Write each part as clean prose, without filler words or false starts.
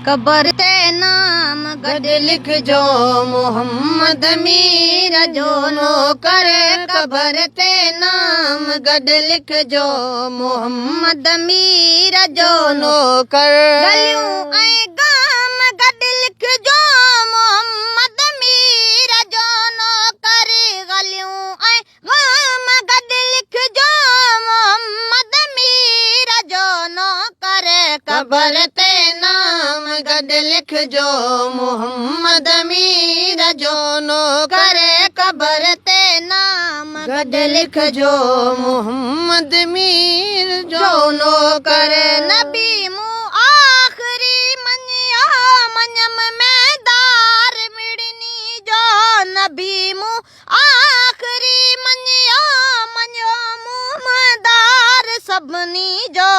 قبر تي نام گڏ لکجو محمد مير جو نوڪر قبر تي نام گڏ لکجو محمد مير جو نوڪر ڳليون ۽ گام گڏ لکجو محمد مير جو نوڪر ڳليون ۽ غم گڏ لکجو محمد مير جو نوڪر. قبر تي نام گڏ لکجو محمد مير جو نوڪر. قبر تي نام گڏ لکجو محمد مير جو نوڪر. نبي مون آخري مڃيا مڃيم ميدار مڙني جو نبي مون آخري مڃيو مڃيو مون مدار سڀني جو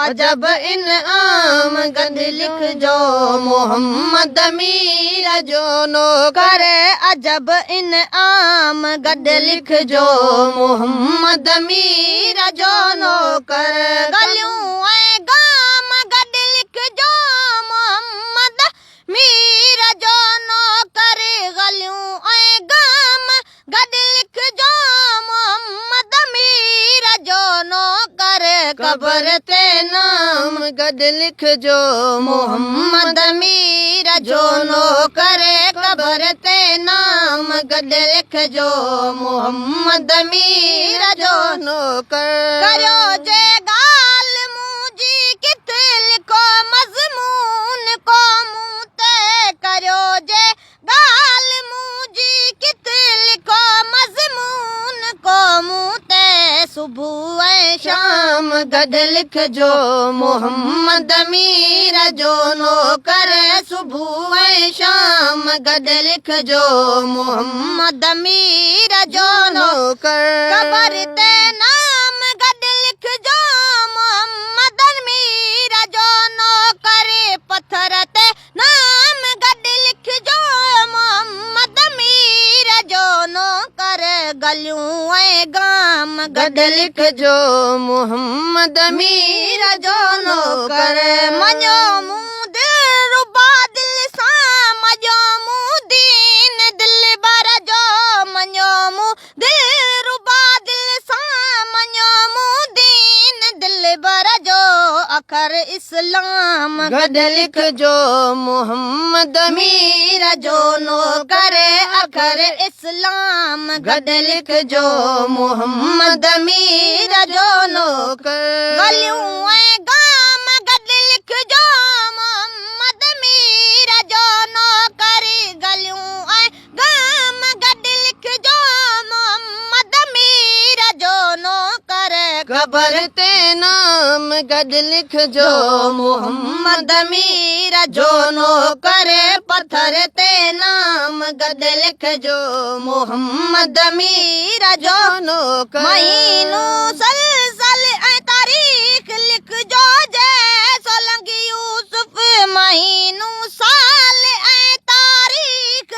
عجب انعام گڏ لکجو محمد مير جو نوڪر عجب انعام گڏ لکجو محمد مير جو نوڪر ڳليون ۽ گام گڏ لکجو محمد مير جو نوڪر غليون ۽ غم گڏ لکجو محمد مير جو نوڪر. قبر تي نام گڏ لکجو محمد مير جو نوڪر قبر تي نام گڏ لکجو محمد مير جو نوڪر. ڪريو جي ڳالهه مون جي ڪٿ لکو مضمون ڪو مون تي ڪريو جي ڳالهه مون جي ڪٿ لکو مضمون ڪو مون تي صبح ۽ شام گڏ لکجو محمد مير جو نوڪر صبح ۽ شام گڏ لکجو محمد مير جو نوڪر قبر تي نام گڏ لکجو محمد مير جو نوڪر پٿر تي نام گڏ لکجو محمد مير جو نوڪر گليون ۽ گام گڏ لکجو محمد مير جو نوڪر مڃيو مون دلربا دل سان مڄو مون دين دلبر جو مڃيو مون دلربا دل سان مڃيو مون دين دلبر جو اکر اسلام گڏ لکجو محمد مير جو نوڪر اکر اسلام گڏ لکجو محمد مير جو نوڪر ڳليون ۽ گام گڏ لکجو محمد مير جو نوڪر ڳليون ۽ گام گڏ لکجو محمد مير جو نوڪر. قبر تي نام گڏ لکجو محمد مير جو نوڪر پٿر تي نام گڏ لکجو محمد مير جو نوڪر. مهينو سلسل ۽ تاريخ لکجو جي سولنگي يوسف مهينو سال ۽ تاريخ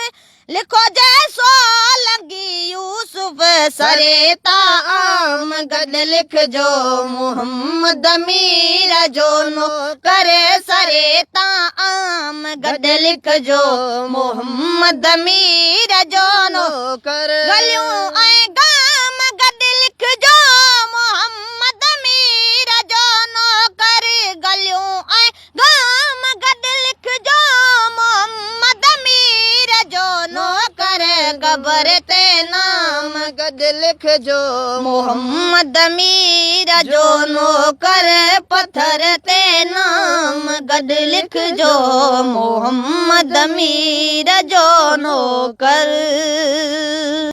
لکو جي سولنگي يوسف سري طعام گڏ لکجو محمد مير جو نوڪر سري طعام گڏ لکجو محمد مير جو نوڪر گليون ۽ گام گڏ لکجو محمد مير جو نوڪر گليون ۽ گام گڏ لکجو محمد مير جو نوڪر قبر تي نام گڏ لکجو محمد مير جو نوڪر پٿر تي نام گڏ لکجو محمد مير جو نوڪر.